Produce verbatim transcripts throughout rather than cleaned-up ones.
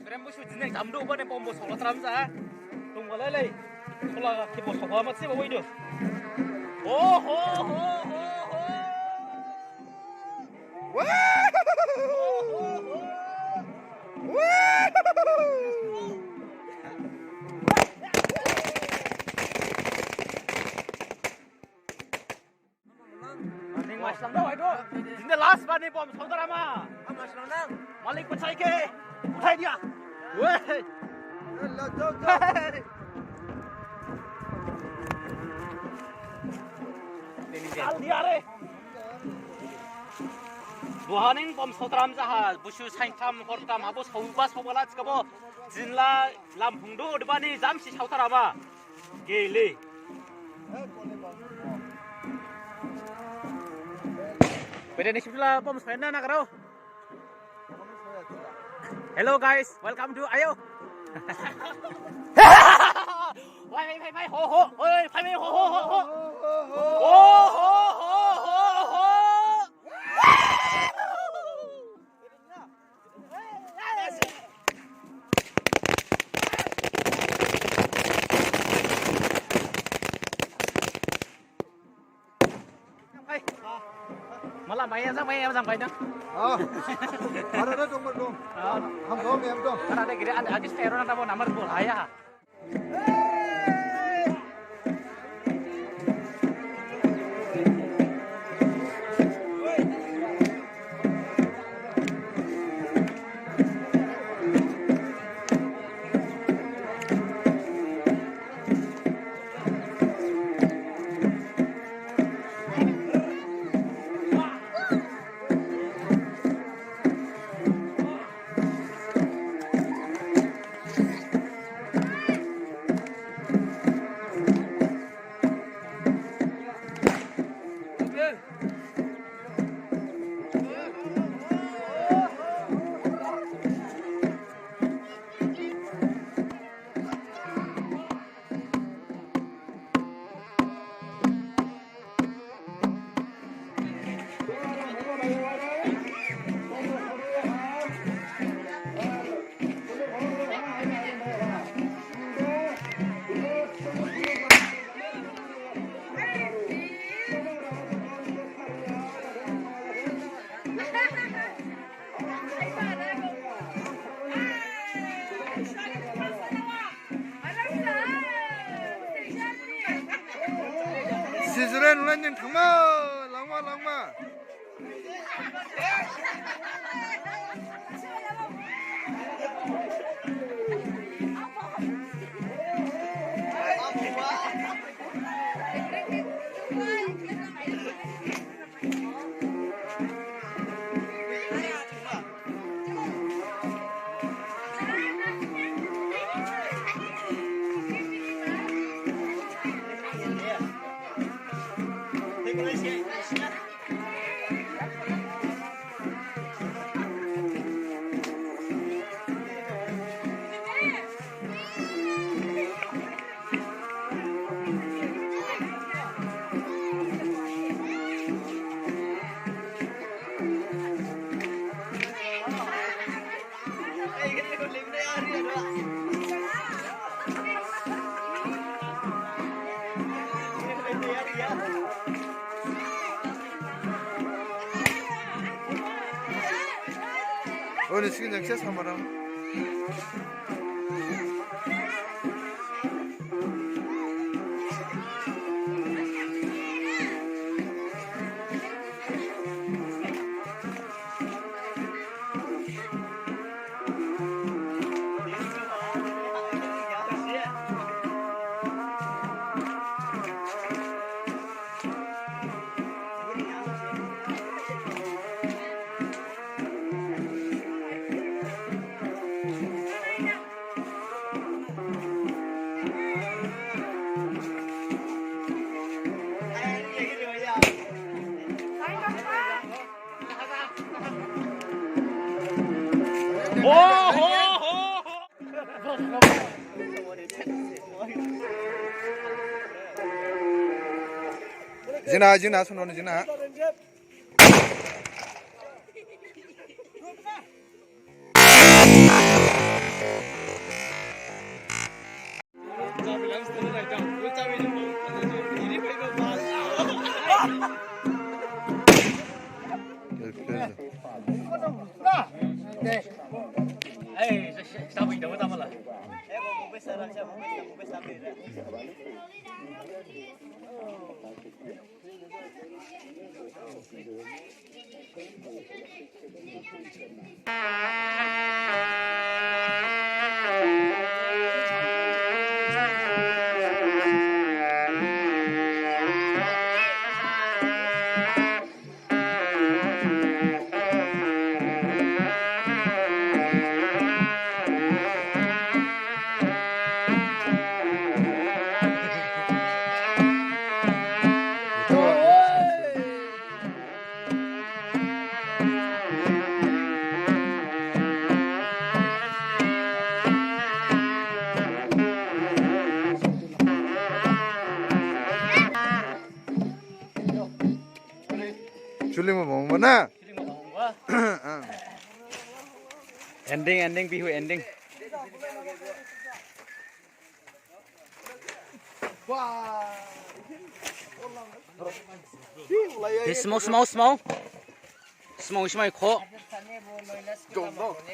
Prem Busu jini jamdu bani bombo sola tram ja. Tungbalai lai. Sola ki bo sola mat si bo waidu. Oh, ho, ho, ho, ho. Woo! Woo! Ning mas lang dong, ayo. Jini last bani bom, saudara ma. Malik pecah ke, uthai dia. Weh. Jal dia re. Duhaning bom sautram jaha, Busu saintham hortham habo sauba saubala chikabo jinla lam phungdu odebani jamsi sautarama. Gele. Bede ni sibla bom saina nagarao. Hello guys, welcome to Ayo. Wai, wai, wai, wai, ho, ho, oi, wai, wai, ho, ho, ho, ho. Ho, ho, ho, ho, ho. Hai. Malam bayar sang, bayar sang, bayar. Ah. Ada dah dong, dong. Ah. Ham dong, ham dong. Ada gede, ada agis teror, ada mau nomor bola ya. Sijire nulai ning thangma, langma, langma. Oni sini jang ses hamara. Jina, jina, sono jina. Chuli mo bong mana? Ending, ending, Bihu ending. Hey, smau, smau, smau. Smau, smau, kho.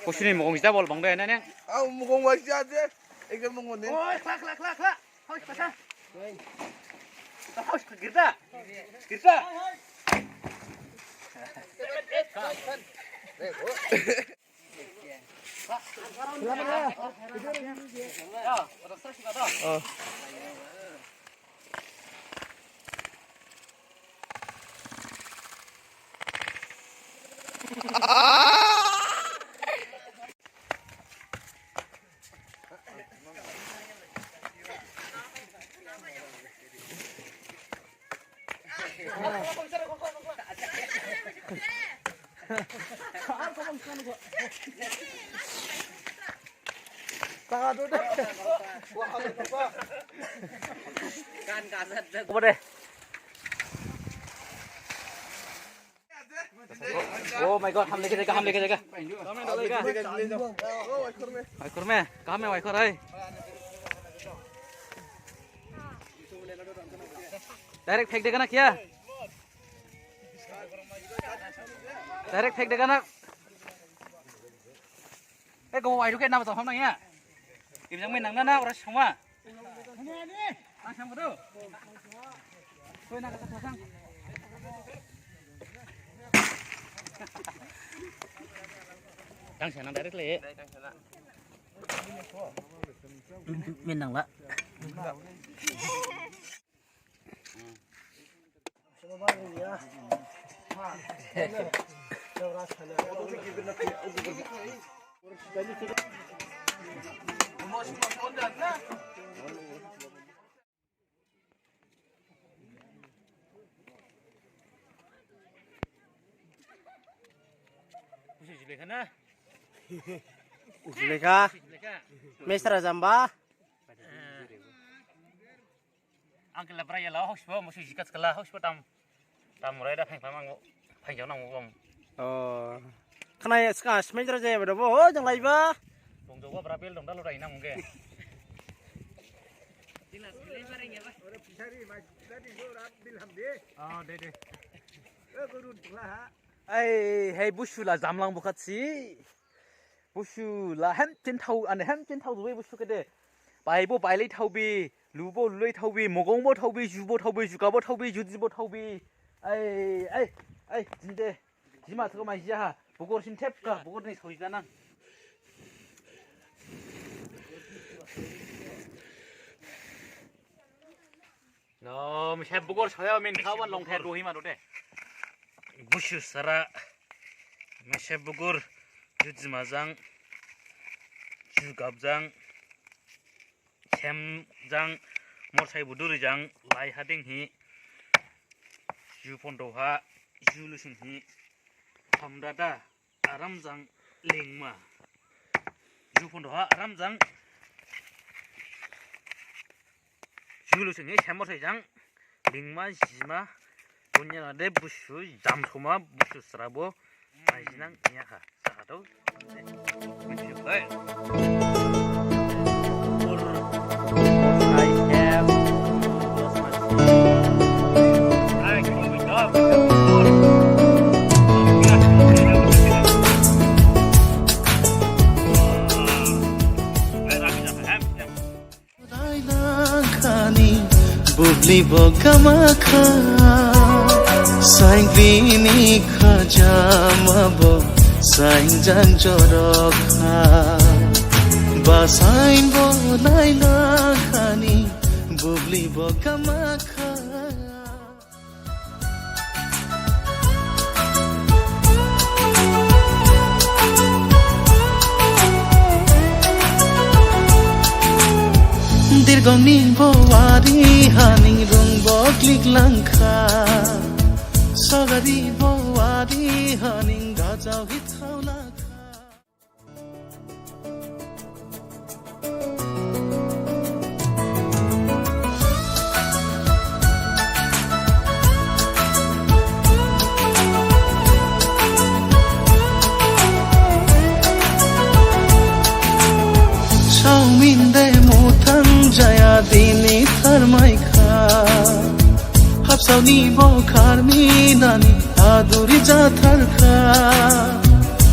Kosini mukong sida bol bang de, nene. Au, mukong wajah aja. Ekdom mukong ne. Oi, khlak, khlak, khlak, khlak. Hos, kasa. Hos, girda. Girda. Oh my God, ham leke jagah, ham leke jagah. Waikhor me, kaham me waikhor hai. Direct phek dega na kya? Direct phek dega na. Eh, kau wai duke nama tau ham nang ya? Ibjang me nang na na, ora sama. Dang sana direct le. Dun dun men nang la. Usuleka. Mesra jamba. Ang kela bra yala hospital musu jikat kela hospital tam. Tam rai da phang phang ang phang jao nang bom. Oh. Khna ska smai jara jaya bada bo ho jang laiba. Dong jao ba bra bil dong da lo rai nang mungge. Oh, de de. Ai, hei, Busu la jamlang bukhat si. Busu la hem chin thao, ane hem chin thao duwe Busu kede. Bai bo bai lai thao bi, lu bo lu lai thao bi, mogong bo thao bi, ju bo thao bi, juga bo thao bi, judi bo thao bi. Ai, ai, ai, jinde. Jima thoko mai jiha. Bugor sin thep ka, bugor ni thao jida nang. No, mese bugor saya min khawan long ther rohi ma dote. Busu sara. Mese bugor jujima jang, jugap jang, sem jang, morsai buduri jang, lai hading hi, ju phondo ha, ju lusin hi, hamdada. Aram jang lingma. Ju phondo ha aram jang. Ju lusin hi sem morsai jang lingma jima. Bunya na de Busu jam soma Busu srabo. Mai jinang nya kha. Sakha do. Hey. I have. I Ni bo gama kha, sain bini khajama bo, sain jang jorok kha. Ba sain bo naina khani, bubli bo gama kha. Dirgong ni bo wari haning rung bo klik langkha. Sagari bo wari haning gajao hit khaulakha. Saomin de muthang jaya dini tharmaikha. Hapsao ni bo kharmi nani aduri jatharkha.